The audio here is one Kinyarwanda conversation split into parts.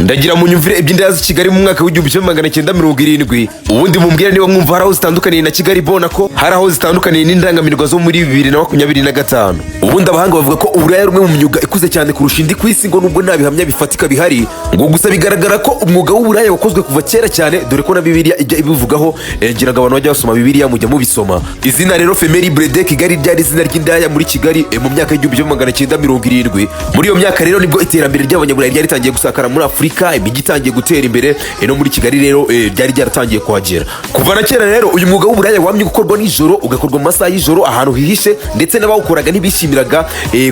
Ndagira mu nyumvire iby'indaya z'i Kigali mu mwaka w'1970, ubundi mumbwire niba mwumva hari aho zitandukaniye na Kigali bona ko hari aho zitandukaniye n'indangamirwa zo muri 2025. Ubundi abahanga bavuga ko uburaya ari umwe mu myuga ikuze cyane kurusha indi ku isi, ngo nubwo nta bihamya bifatika bihari, ngo gusa bigaragara ko umwuga w'uburaya wakozwe kuva kera cyane, dore ko na Bibiliya ijya ibivugaho. Ngira ngo abantu bajya basoma Bibiliya mujya mubisoma. Izina rero Femme Libre de Kigali ryari izina ry'indaya muri Kigali mu myaka y'1970. Muri iyo myaka rero nibwo iterambere ry'Abanyaburayi ryari ritangiye gusakara muri Afurika, imijyi itangiye gutera imbere, no muri Kigali rero ryari ryaratangiye kuhagera. Kuva na kera rero uyu mwuga w'uburaya wamye gukorwa nijoro, ugakorwa mu masaha y'ijoro ahantu hihishe, ndetse n'abawukoraga ntibishimiraga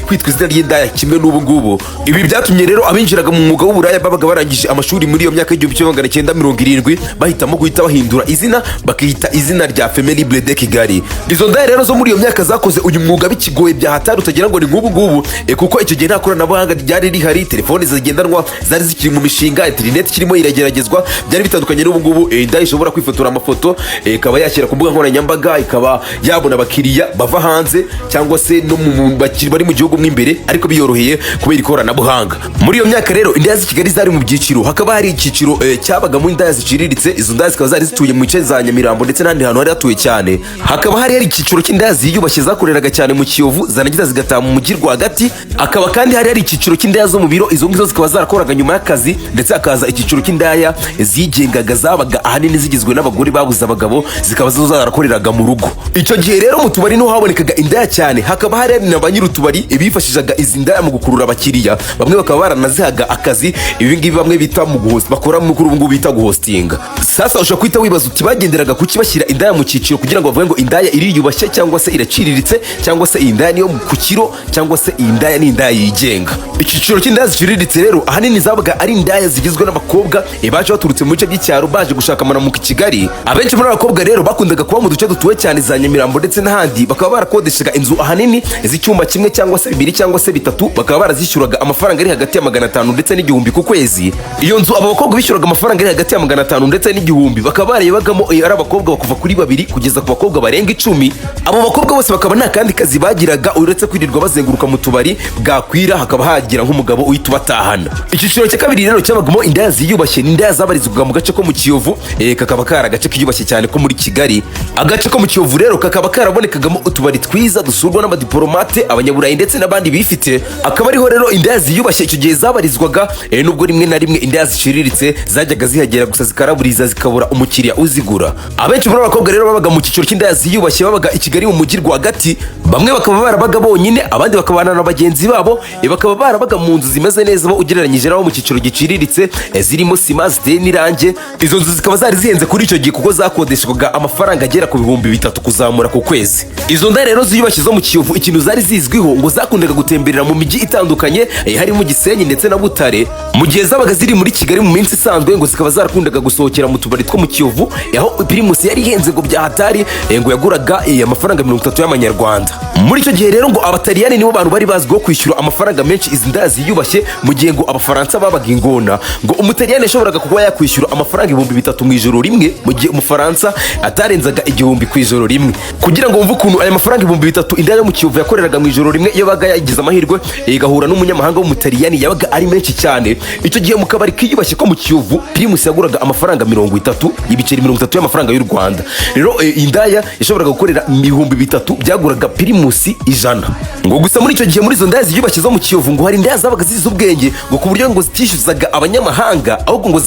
kwitwa izina ry'indaya kimwe n'ubu ngubu. Ibi byatumye rero abinjiraga mu mwuga w'uburaya babaga barangije amashuri muri iyo myaka y'1970 bahitamo guhita bahindura izina, bakiyita izina rya Femme Libre de Kigali. Izo ndaya rero zo muri iyo myaka zakoze uyu mwuga bikigoye bya hatari, utagira ngo ni nk'ubu ngubu, kuko icyo gihe nta koranabuhanga ryari rihari, telefoni zigendanwa zari zikiri mu mishinga, interineti ikirimo irageragezwa. Byari bitandukanye n'ubu ngubu, indaya ishobora kwifotora amafoto, ikaba yashyira ku mbuga nkoranyambaga, ikaba yabona abakiriya bava hanze cyangwa se no mu bari mu gihugu mo imbere, ariko biyoroheye kubera ikoranabuhanga. Muri iyo myaka rero indaya z'i Kigali zari mu byiciro. Hakaba hari icyiciro cyabagamo indaya ziciriritse, izo ndaya zikaba zari zituye mu bice za Nyamirambo ndetse n'ahandi hantu hari hatuwe cyane. Hakaba hari icyiciro cy'indaya ziyubashye zakoreraga cyane mu Kiyovu, zarangiza zigataha mu mujyi rwagati. Hakaba kandi hari icyiciro cy'indaya zo mu biro, izo ngizo zikaba zarakoraga nyuma y'akazi, ndetse hakaza icyiciro cy'indaya zigengaga zabaga ahanini zigizwe n'abagore babuze abagabo, zikaba zo zarakoreraga mu rugo. Icyo gihe rero mu tubari niho habonekaga indaya cyane, hakaba hari na ba nyir'utubari bifashishaga izi ndaya mu gukurura abakiriya, bamwe bakaba baranazihaga akazi, ibi ngibi bamwe bita mu guhost, bakora kuri ubu ngubu bita guhostinga. Sasa ushobora guhita wibaza uti: "Bagenderaga kuki bashyira indaya mu cyiciro kugira ngo bavuge ngo indaya iriyubashye cyangwa se iraciriritse, cyangwa se iyi ndaya niyo ku kiro, cyangwa se iyi ndaya ni indaya yigenga?" Icyiciro cy'indaya ziciriritse rero ahanini zabaga ari indaya zigizwe n'abakobwa baje baturutse mu bice by'icyaro baje gushaka amaramuko i Kigali. Abenshi muri aba bakobwa rero bakundaga kuba mu duce dutuwe cyane za Nyamirambo ndetse n'ahandi, bakaba barakodeshaga inzu ahanini z'icyumba kimwe cyangwa se bibiri cyangwa se bitatu, bakaba barazishyuraga amafaranga ari hagati ya 500 ndetse n'1000 ku kwezi. Iyo nzu aba bakobwa bishyuraga amafaranga ari hagati ya 500 ndetse n'1000, bakaba barayibagamo ari abakobwa kuva kuri babiri kugeza ku bakobwa barenga 10. Abo bakobwa bose bakaba nta kandi kazi bagiraga uretse kwirirwa bazenguruka mu tubari, bwakwira hakaba hagira nk'umugabo uhita ubatahana. Icyiciro cya kabiri rero cyabagamo indaya ziyubashye, ni indaya zabarizwaga mu gace ko mu Kiyovu, kakaba kari agace kiyubashye cyane ko muri Kigali. Agace ko mu Kiyovu rero kakaba karabonekagamo utubari twiza dusurwa n'abadiporomate, Abanyaburayi ndetse n'abandi bifite, akaba ariho rero indaya ziyubashye icyo gihe zabarizwaga, nubwo rimwe na rimwe indaya ziciriritse zajyaga zihagera gusa zikaraburiza, zikabura umukiriya uzigura. Abenshi muri aba bakobwa rero babaga mu cyiciro cy'indaya ziyubashye babaga i Kigali mu mujyi rwagati, bamwe bakaba barabaga bonyine, abandi bakabana na bagenzi babo, bakaba barabaga mu nzu zimeze neza bo ugereranyije n'abo mu cyiciro giciriritse, zirimo sima ziteye n'irange. Izo nzu zikaba zari zihenze kuri icyo gihe kuko zakodeshwaga amafaranga agera ku 3000 kuzamura ku kwezi. Izo ndaya rero ziyubashye zo mu Kiyovu, ikintu zari zizwiho ngo zakundaga gutemberera mu mijyi itandukanye, harimo Gisenyi ndetse na Butare. Mu gihe zabaga ziri muri Kigali mu minsi isanzwe, ngo zikaba zarakundaga gusohokera mu tubari two mu Kiyovu, aho Primus yari ihenze ngo bya hatari, ngo yaguraga amafaranga 30 y'amanyarwanda. Muri icyo gihe rero ngo Abataliyani nibo bantu bari bazwiho kwishyura amafaranga menshi izi ndaya ziyubashye, mu gihe ngo Abafaransa babaga ingona. Ngo Umutaliyani yashoboraga kuba yakwishyura amafaranga 3000 mu ijoro rimwe, mu gihe Umufaransa atarenzaga 1000 ku ijoro rimwe. Kugira ngo wumve ukuntu aya mafaranga 3000 indaya yo mu Kiyovu yakoreraga mu ijoro rimwe, iyo yabaga yagize amahirwe igahura n'umunyamahanga w'Umutaliyani, yabaga ari menshi cyane. Icyo gihe mu kabari kiyubashye ko mu Kiyovu, Primus yaguraga amafaranga 30, ibiceri 30 y'amafaranga y'u Rwanda. Rero indaya yashoboraga gukorera 3000 byaguraga Primus 100. Ngo gusa muri icyo gihe muri izo ndaya ziyubashye zo mu Kiyovu, ngo hari indaya zabaga zizi ubwenge, ngo ku buryo ngo zitishyuzaga abanyamahanga, ahubwo ngo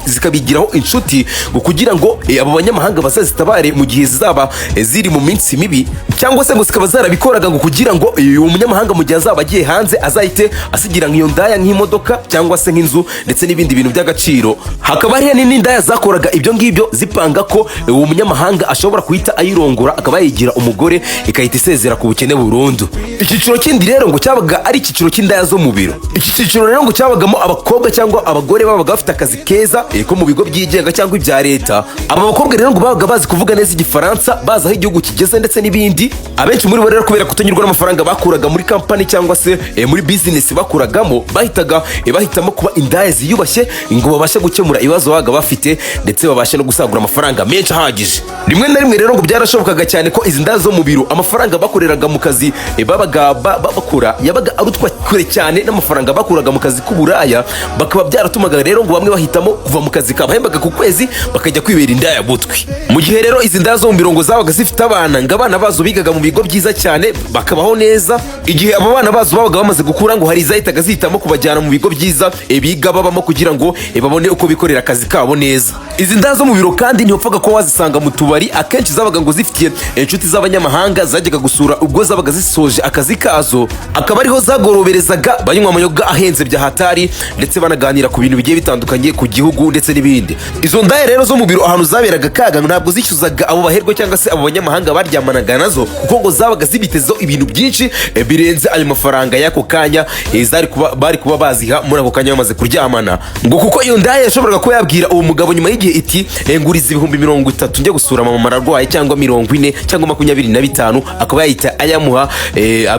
zikabigiraho inshuti, ngo kugira ngo abo banyamahanga bazazitabare mu gihe zizaba ziri mu minsi mibi, cyangwa se ngo zikaba zarabikoraga ngo kugira ngo uwo munyamahanga mu gihe azaba agiye hanze azahite asigira nk'iyo ndaya nk'imodoka cyangwa se nk'inzu ndetse n'ibindi bintu by'agaciro. Hakaba hariya n'indaya zakoraga ibyo ngibyo zipanga ko uwo munyamahanga ashobora guhita ayirongora, akaba yayigira umugore, ikahita isezera ku bukene burundu. Icyiciro kindi rero ngo cyabaga ari icyiciro cy'indaya zo mu biro. Iki cyiciro rero ngo cyabagamo abakobwa cyangwa abagore babaga bafite akazi keza ko mu bigo byigenga cyangwa ibya leta. Aba bakobwa rero ngo babaga bazi kuvuga neza Igifaransa, bazi aho igihugu kigeze ndetse n'ibindi. Abenshi muri bo rero, kubera kutanyurwa n'amafaranga bakuraga muri kampani cyangwa se muri bizinesi bakuragamo, bahitaga bahitamo kuba indaya ziyubashye ngo babashe gukemura ibibazo babaga bafite, ndetse babashe no gusagura amafaranga menshi ahagije. Rimwe na rimwe rero ngo byarashobokaga cyane ko izi ndaya zo mu biro amafaranga bakoreraga bakoreraga mu kazi babaga bakora yabaga arutwa kure cyane n'amafaranga bakuraga mu kazi k'uburaya. Bakaba byaratumaga rero ngo bamwe bahitamo kuva mu kazi kabahembaga ku kwezi, bakajya kwibera indaya butwi. Mu gihe rero izi ndaya zo mu mirongo zabaga zifite abana, ngo abana bazo bigaga mu bigo byiza cyane, bakabaho neza. Igihe abo bana bazo babaga bamaze gukura, ngo hari izahitaga zihitamo kubajyana mu bigo byiza biga babamo, kugira ngo babone uko bikorera akazi kabo neza. Izi ndaya zo mu biro kandi ntiwapfaga kuba wazisanga mu tubari. Akenshi zabaga ngo zifitiye inshuti z'abanyamahanga zajyaga gusura ubwo zabaga zisoje akazi kazo, akaba ariho zagoroberezaga, banywa amayoga ahenze bya hatari, ndetse banaganira ku bintu bigiye bitandukanye, ku gihugu ndetse n'ibindi. Izo ndaya rero zo mu biro, ahantu zaberaga kaga, ngo ntabwo zishyuzaga abo baherwe cyangwa se abo banyamahanga baryamanaga nazo, kuko ngo zabaga zibitezeho ibintu byinshi birenze ayo mafaranga y'ako kanya zari kuba bari kuba baziha muri ako kanya bamaze kuryamana. Ngo kuko iyo ndaya yashoboraga kuba yabwira uwo mugabo nyuma y'igihe iti: "Nguriza 30,000 njye gusura mama ararwaye," cyangwa 40, cyangwa 25, akaba yahita ayamuha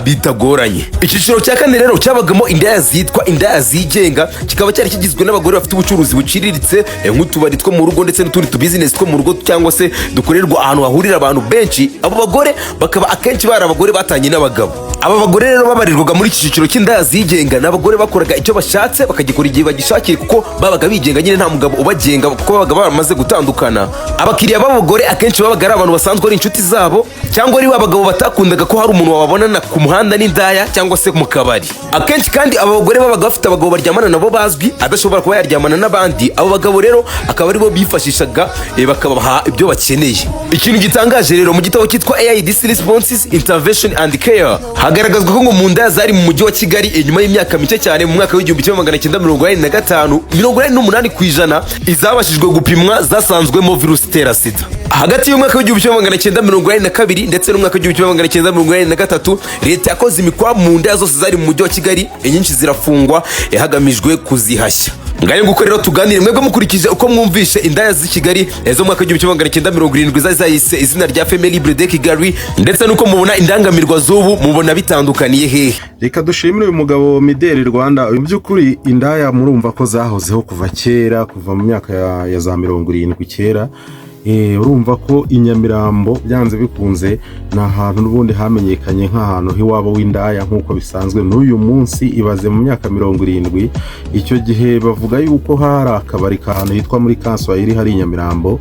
bitagoranye. Icyiciro cya kane rero cyabagamo indaya zitwa indaya zigenga, kikaba cyari kigizwe n'abagore bafite ubucuruzi buciriritse, nk'utubari two mu rugo ndetse n'utundi tubizinesi two mu rugo, cyangwa se dukorerwa ahantu hahurira abantu benshi. Abo bagore bakaba akenshi bari abagore batanye n'abagabo. Aba bagore rero babarirwaga muri iki cyiciro cy'indaya zigenga ni abagore bakoraga icyo bashatse, bakagikora igihe bagishakiye, kuko babaga bigenga nyine, nta mugabo ubagenga, kuko babaga baramaze gutandukana. Abakiriya b'abagore akenshi babaga ari abantu basanzwe ari inshuti zabo, cyangwa ari abagabo batakundaga ko hari umuntu wababonana ku muhanda n'indaya cyangwa se mu kabari. Akenshi kandi aba bagore babaga bafite abagabo baryamana nabo bazwi, adashobora kuba yaryamana n'abandi. Abo bagabo rero akaba aribo bifashishaga, bakabaha ibyo bakeneye. Ikintu gitangaje rero, mu gitabo cyitwa AIDS Responses, Intervention and Care, hagaragazwa ko ngo mu ndaya zari mu mujyi wa Kigali, inyuma y'imyaka mike cyane, mu mwaka w'1985, 88% izabashijwe gupimwa zasanzwemo virusi itera SIDA. Hagati y'umwaka w'1982 ndetse n'umwaka w'1983, leta yakoze imikwabu mu ndaya zose zari mu mujyi wa Kigali, inyinshi zirafungwa, hagamijwe kuzihashya. Ngayo nguko rero tuganire. Mwebwe mukurikije uko mwumvishe indaya z'i Kigali zo mu mwaka w'1970 zari zayise izina rya Femme Libre de Kigali, ndetse n'uko mubona indangamirwa z'ubu, mubona bitandukaniye hehe? Reka dushimire uyu mugabo Mideli Rwanda. Mu by'ukuri indaya murumva ko zahozeho kuva kera, kuva mu myaka ya za 70 kera. Urumva ko i Nyamirambo byanze bikunze ni ahantu n'ubundi hamenyekanye nk'ahantu h'iwabo w'indaya nk'uko bisanzwe n'uyu munsi. Ibaze mu myaka 70, icyo gihe bavuga yuko hari akabari k'ahantu hitwa muri Kanswahili hari i Nyamirambo.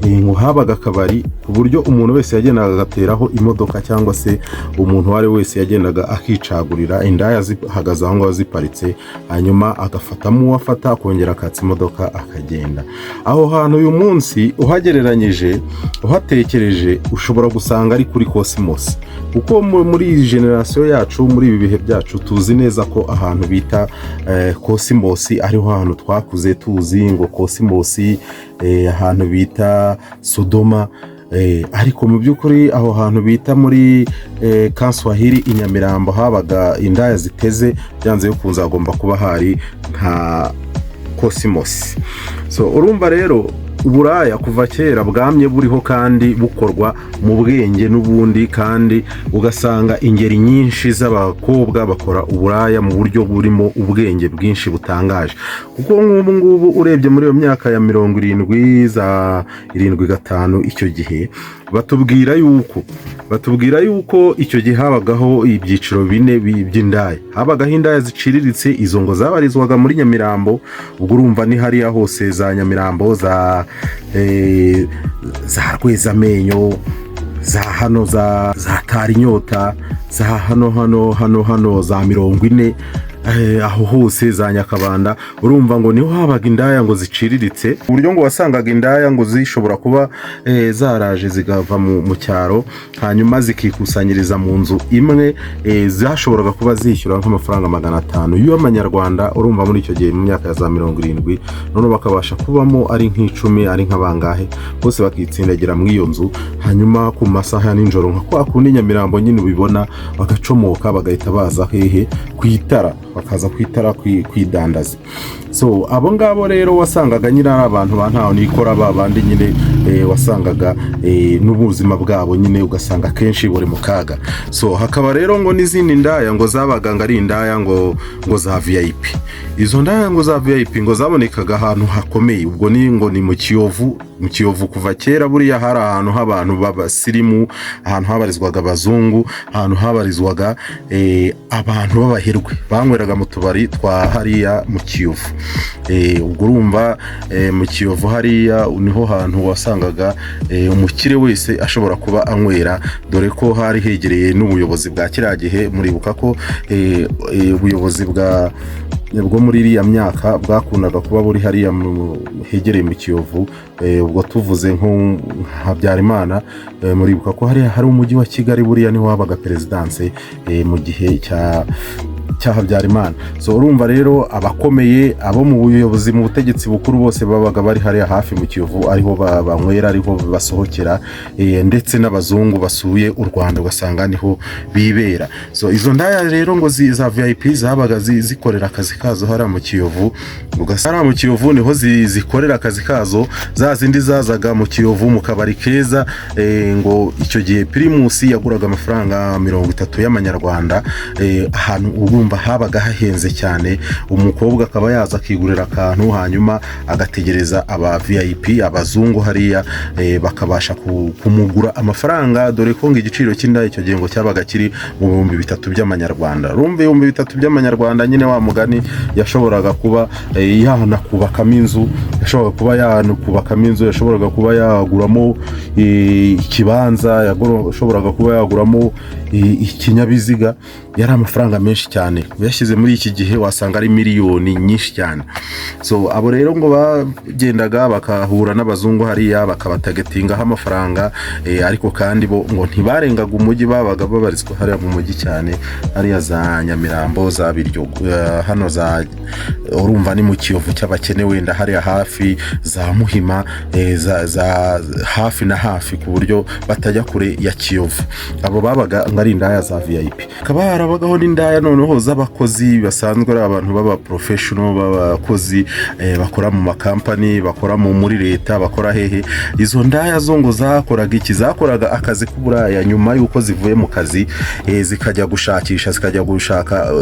Ngo habaga akabari ku buryo umuntu wese yagendaga agateraho imodoka, cyangwa se umuntu uwo ari we wese yagendaga akicagurira indaya zihagaze aho ngaho ziparitse, hanyuma agafatamo uwo afata, akongera akatsa imodoka akagenda. Aho hantu uyu munsi uhagereranyije, uhatekereje, ushobora gusanga ari kuri Cosmos, kuko muri iyi génération yacu, muri ibi bihe byacu, tuzi neza ko ahantu bita Cosmos ariho hantu twakuze tuzi ngo Cosmos, ahantu bita Sodoma. Ariko mu by'ukuri aho hantu bita muri Kanswahili i Nyamirambo habaga indaya ziteze, byanze bikunze hagomba kuba hari nka Cosmos. So urumva rero uburaya kuva kera bwamye buriho kandi bukorwa mu bwenge n'ubundi, kandi ugasanga ingeri nyinshi z'abakobwa bakora uburaya mu buryo burimo ubwenge bwinshi butangaje. Kuko nk'ubu ngubu urebye muri iyo myaka ya 70, za 75, icyo gihe batubwira yuko icyo gihe habagaho ibyiciro bine by'indaya. Habagaho indaya ziciriritse, izo ngo zabarizwaga muri Nyamirambo. Ubwo urumva ni hariya hose za Nyamirambo, za Rwezamenyo, za hano za Tarinyota, za hano hano hano hano za 40, aho hose za Nyakabanda. Urumva ngo niho habaga indaya ngo ziciriritse, ku buryo ngo wasangaga indaya ngo zishobora kuba zaraje zigava mu cyaro, hanyuma zikikusanyiriza mu nzu imwe. Zashoboraga kuba zishyura nk'amafaranga 500 y'amanyarwanda, urumva muri icyo gihe mu myaka ya za 70. Noneho bakabasha kubamo ari nk'icumi, ari nk'abangahe, bose bakitsindagira muri iyo nzu. Hanyuma ku masaha ya nijoro, nka kwa kundi Nyamirambo nyine ubibona, bagacomoka, bagahita baza hehe? Ku itara. Bakaza ku itara kwidandaza. So abo ngabo rero wasangaga nyine ari abantu ba ntaho nikora, ba bandi nyine wasangaga n'ubuzima bwabo nyine ugasanga akenshi buri mu kaga. So hakaba rero ngo n'izindi ndaya ngo zabaga ngo ari indaya ngo za VIP. Izo ndaya ngo za VIP ngo zabonekaga ahantu hakomeye, ubwo ni ngo ni mu Kiyovu. Mu Kiyovu kuva kera buriya hari ahantu h'abantu b'abasirimu, ahantu habarizwaga abazungu, ahantu habarizwaga abantu b'abaherwe banyweraga mu tubari twa hariya mu Kiyovu. Ubwo urumva mu Kiyovu hariya niho hantu wasangaga umukire wese ashobora kuba anywera, dore ko hari hegereye n'ubuyobozi bwa kiriya gihe. Muribuka ko ubuyobozi bwo muri iriya myaka bwakundaga kuba buri hariya hegereye mu Kiyovu. Ubwo tuvuze nko Habyarimana, muribuka ko hariya hari umujyi wa Kigali, buriya niho habaga perezidanse mu gihe cya Habyarimana. So urumva rero abakomeye, abo mu buyobozi, mu butegetsi bukuru, bose babaga bari hariya hafi mu Kiyovu, ariho banywera, ariho basohokera, ndetse n'abazungu basuye u Rwanda ugasanga niho bibera. So izo ndaya rero ngo za VIP zabaga zikorera akazi kazo hariya mu Kiyovu. Ugasanga hariya mu Kiyovu niho zikorera akazi kazo. Za zindi zazaga mu Kiyovu mu kabari keza, ngo icyo gihe Primus yaguraga amafaranga 30 y'amanyarwanda, ahantu urumva habaga hahenze cyane. Umukobwa akaba yaza akigurira akantu, hanyuma agategereza aba VIP, abazungu hariya, bakabasha kumugura amafaranga, dore ko ngo igiciro cy'indaya icyo gihe ngo cyabaga kiri mu 3000 by'amanyarwanda. Urumva 3000 by'amanyarwanda nyine, wa mugani, yashoboraga kuba yanakubakamo inzu, yashoboraga kuba yanakubakamo inzu, yashoboraga kuba yaguramo ikibanza, yashoboraga kuba yaguramo ikinyabiziga. Yari amafaranga menshi cyane. Uyashyize muri iki gihe wasanga ari miliyoni nyinshi cyane. So abo rero ngo bagendaga bakahura n'abazungu hariya, bakabatargetingaho amafaranga, ariko kandi bo ngo ntibarengaga umujyi, babaga babarizwa hariya mu mujyi cyane, hariya za Nyamirambo, za Biryogo, hano za, urumva ni mu Kiyovu cy'abakene, wenda hariya hafi za Muhima, za hafi na hafi, ku buryo batajya kure ya Kiyovu. Abo babaga ngo ari indaya za VIP. Hakaba harabagaho n'indaya noneho z'abakozi basanzwe ari abantu b'aba professional, b'abakozi bakora mu makampani, bakora muri leta, bakora hehe. Izo ndaya zo ngo zakoraga iki? Zakoraga akazi k'uburaya nyuma y'uko zivuye mu kazi, zikajya gushakisha, zikajya gushaka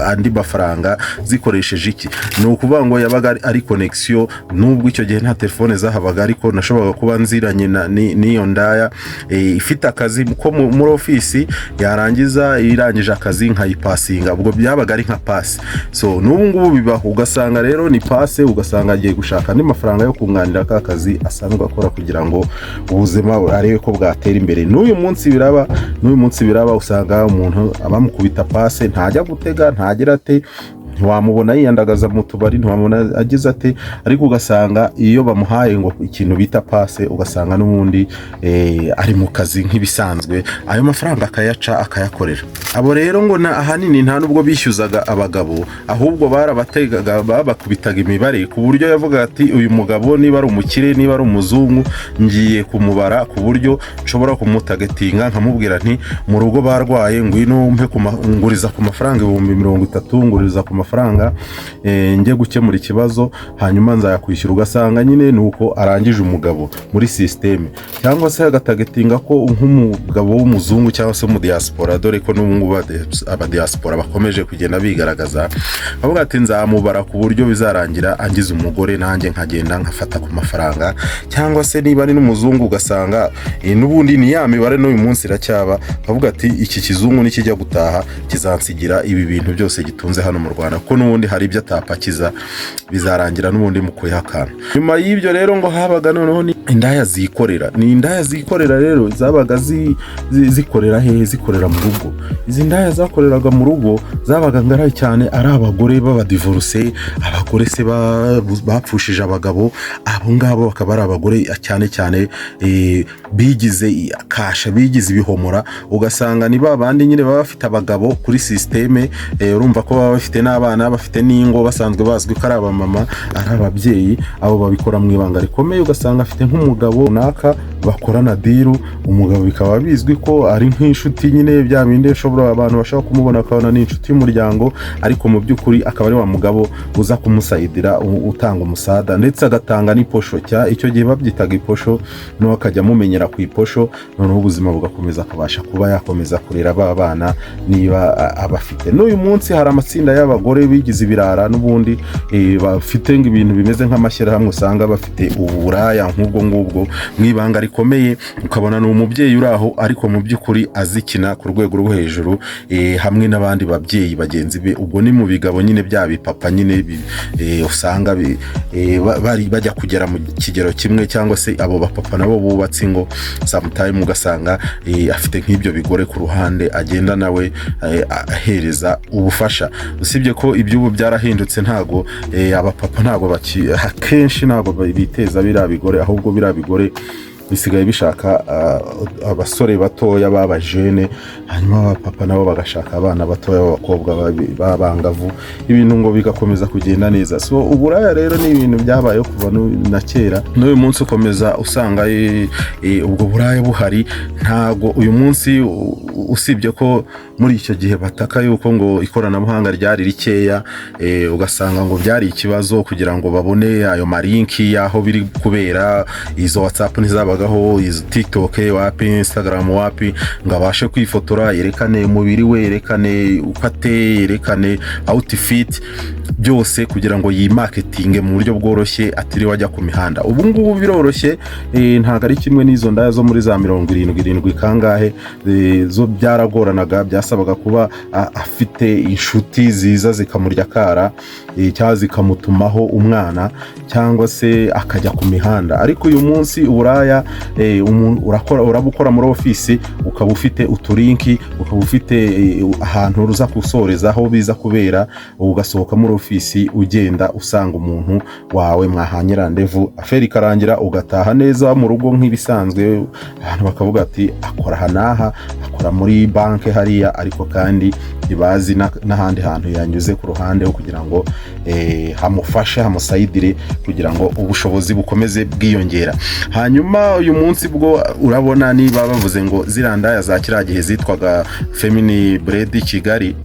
andi mafaranga zikoresheje iki? Ni ukuvuga ngo yabaga ari connection. Nubwo icyo gihe nta telefone zahabaga, ariko nashoboraga kuba nziranye n'iyo ndaya ifite akazi ko muri ofisi, yarangiza, irangije akazi nkayipasinga. Ubwo byabaga ari nka passe. So n'ubu ngubu bibaho, ugasanga rero ni passe, ugasanga agiye gushaka andi mafaranga yo kunganira ka kazi asanzwe akora kugira ngo ubuzima arebe ko bwatera imbere. N'uyu munsi biraba, n'uyu munsi biraba. Usanga umuntu abamukubita passe, ntajya gutega, ntagira ate, ntiwamubona yiyandagaza mu tubari, ntiwamubona agize ate, ariko ugasanga iyo bamuhaye ngo ikintu bita passe, ugasanga n'ubundi ari mu kazi nk'ibisanzwe, ayo mafaranga akayaca akayakorera. Abo rero ngo ahanini nta nubwo bishyuzaga abagabo, ahubwo barabategaga, babakubitaga imibare, ku buryo yavugaga ati: "Uyu mugabo niba ari umukire, niba ari umuzungu, ngiye kumubara ku buryo nshobora kumutargetinga nkamubwira nti mu rugo barwaye, ngwino umpe nguriza ku mafaranga 30,000, nguriza ku mafaranga njye gukemura ikibazo, hanyuma nzayakwishyura." Ugasanga nyine ni uko arangije umugabo muri système, cyangwa se agatargetinga ko nk'umugabo w'umuzungu cyangwa se w'umudiyasipora, dore ko n'ubu ngubu abadiyasipora bakomeje kugenda bigaragaza, avuga ati: "Nzamubara ku buryo bizarangira angize umugore, nanjye nkagenda nkafata ku mafaranga." Cyangwa se niba ari n'umuzungu, ugasanga n'ubundi ni ya mibare, n'uyu munsi iracyaba, avuga ati: "Iki kizungu nikijya gutaha kizansigira ibi bintu byose gitunze hano mu Rwanda, kuko n'ubundi hari ibyo atapakiza, bizarangira n'ubundi mukuyeho akantu." Nyuma y'ibyo rero ngo habaga noneho ni indaya zikorera. Ni indaya zikorera rero zabaga zikorera hehe? Zikorera mu rugo. Izi ndaya zakoreraga mu rugo zabaga ngari cyane ari abagore b'abadivoruse, abagore se bapfushije abagabo. Abo ngabo bakaba ari abagore cyane cyane bigize kasha, bigize ibihomora. Ugasanga ni ba bandi nyine baba bafite abagabo kuri système, urumva ko baba bafite n'abana, bafite n'ingo, basanzwe bazwi ko ari abamama, ari ababyeyi. Abo babikora mu ibanga rikomeye. Ugasanga afite nk'umugabo runaka. bakorana deal. Umugabo bikaba bizwi ko ari nk'inshuti nyine, bya bindi ushobora abantu bashobora kumubona akabona ni inshuti y'umuryango, ariko mu by'ukuri akaba ari wa mugabo uza kumusayidira, utanga umusada ndetse agatanga n'iposho. Cya icyo gihe babyitaga iposho, noneho akajya amumenyera ku iposho, noneho ubuzima bugakomeza, akabasha kuba yakomeza kurera ba bana niba abafite. N'uyu munsi hari amatsinda y'abagore bigize ibirara n'ubundi, bafite ngo ibintu bimeze nk'amashyirahamwe, usanga bafite uburaya nk'ubwo ngubwo mu ibanga rikomeye, ukabona ni umubyeyi uri aho, ariko mu by'ukuri azikina ku rwego rwo hejuru, hamwe n'abandi babyeyi bagenzi be. Ubwo ni mu bigabo nyine, bya bipapa nyine usanga bari bajya kugera mu kigero kimwe, cyangwa se abo bapapa nabo bubatse ingo. Sometime ugasanga afite nk'ibyo bigore ku ruhande agenda nawe ahereza ubufasha. Usibye ko iby'ubu byarahindutse, ntago abapapa ntago baki akenshi ntago biteza biriya bigore, ahubwo biriya bigore bisigaye bishaka abasore batoya b'abajene, hanyuma abapapa nabo bagashaka abana batoya b'abakobwa b'abangavu, ibintu ngo bigakomeza kugenda neza. So uburaya rero ni ibintu byabayeho kuva na kera, n'uyu munsi ukomeza usanga ubwo buraya buhari. Ntago uyu munsi usibye ko muri icyo gihe bataka yuko ngo ikoranabuhanga ryari rikeya, ugasanga ngo byari ikibazo kugira ngo babone ayo ma link y'aho biri kubera. Izo WhatsApp ntizabagaho, izo TikTok wapi, Instagram wapi, ngo abashe kwifotora, yerekane umubiri we, yerekane uko ateye, yerekane outfit byose, kugira ngo yimaketinge mu buryo bworoshye atiriwe ajya ku mihanda. Ubu ngubu biroroshye, ntabwo ari kimwe n'izo ndaya zo muri za 70, irindwi kangahe, zo byaragoranaga, byasabaga kuba afite inshuti ziza zikamurya akara, cyangwa zikamutumaho umwana, cyangwa se akajya ku mihanda. Ariko uyu munsi uburaya, umuntu urakora, uraba ukora muri ofisi, ukaba ufite utu link, ukaba ufite ahantu uza gusoreza aho biza kubera, ugasohoka muri ofisi ugenda usanga umuntu wawe mwahanye rendez-vous, affaire ikarangira, ugataha neza mu rugo nk'ibisanzwe. Abantu bakavuga ati akora aha n'aha, akora muri banki hariya, ariko kandi ntibazi n'ahandi hantu yanyuze ku ruhande ho kugira ngo hamufashe, hamusayidire, kugira ngo ubushobozi bukomeze bwiyongera. Hanyuma uyu munsi bwo urabona niba bavuze ngo ziriya ndaya za kiriya gihe zitwaga Femini Buredi Kigali,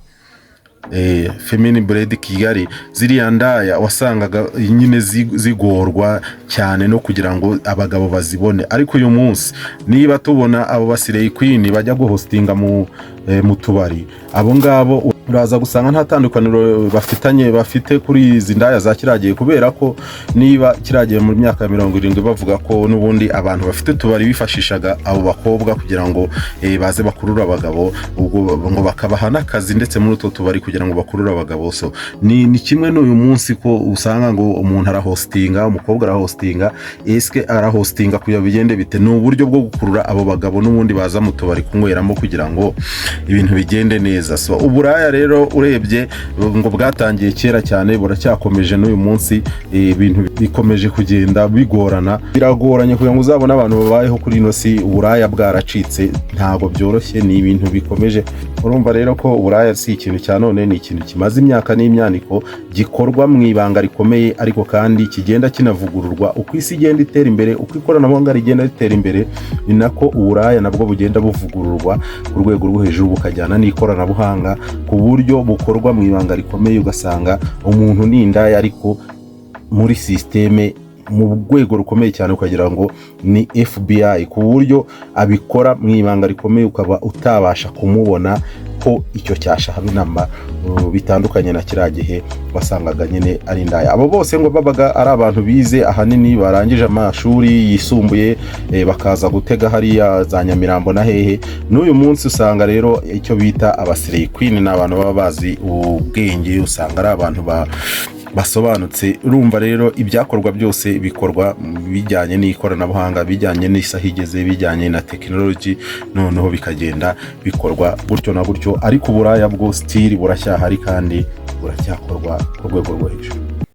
Femini Buredi Kigali, ziriya ndaya wasangaga nyine zigorwa cyane no kugira ngo abagabo bazibone. Ariko uyu munsi niba tubona abo ba slay queen bajya guhostinga mu tubari, abo ngabo uraza gusanga nta tandukaniro bafitanye bafite kuri izi ndaya za kiriya gihe, kubera ko niba kiriya gihe mu myaka ya 70 bavuga ko n'ubundi abantu bafite utubari bifashishaga abo bakobwa kugira ngo baze bakurure abagabo, ubwo ngo bakabaha n'akazi ndetse muri utwo tubari kugira ngo bakurure abagabo. So ni kimwe n'uyu munsi ko usanga ngo umuntu arahostinga, umukobwa arahostinga. Eske arahostinga kugira bigende bite? Ni uburyo bwo gukurura abo bagabo n'ubundi baza mu tubari kunyweramo kugira ngo ibintu bigende neza. So uburaya rero urebye ngo bwatangiye kera cyane, buracyakomeje n'uyu munsi. Ibintu bikomeje kugenda bigorana, biragoranye kugira ngo uzabone abantu babayeho kuri ino si uburaya bwaracitse, ntabwo byoroshye, ni ibintu bikomeje. Urumva rero ko uburaya si ikintu cya none, ni ikintu kimaze imyaka n'imyaniko, gikorwa mu ibanga rikomeye, ariko kandi kigenda kinavugururwa uko isi igenda itera imbere, uko ikoranabuhanga rigenda ritera imbere, ni nako uburaya nabwo bugenda buvugururwa ku rwego rwo hejuru, bukajyana n'ikoranabuhanga, ku buryo bukorwa mu ibanga rikomeye, ugasanga umuntu ni indaya ariko muri système mu rwego rukomeye cyane, ukagira ngo ni FBI, ku buryo abikora mu ibanga rikomeye, ukaba utabasha kumubona ko icyo cyasha habe namba. Bitandukanye na kiriya gihe wasangaga nyine ari indaya. Abo bose ngo babaga ari abantu bize, ahanini barangije amashuri yisumbuye, bakaza gutega hariya za Nyamirambo na hehe. N'uyu munsi usanga rero icyo bita aba slay queen ni abantu baba bazi ubwenge, usanga ari abantu basobanutse. Urumva rero ibyakorwa byose bikorwa bijyanye n'ikoranabuhanga, bijyanye n'isaha igeze, bijyanye na tekinoloji, noneho bikagenda bikorwa gutyo na gutyo. Ariko uburaya bwo still buracyahari kandi buracyakorwa ku rwego rwo hejuru.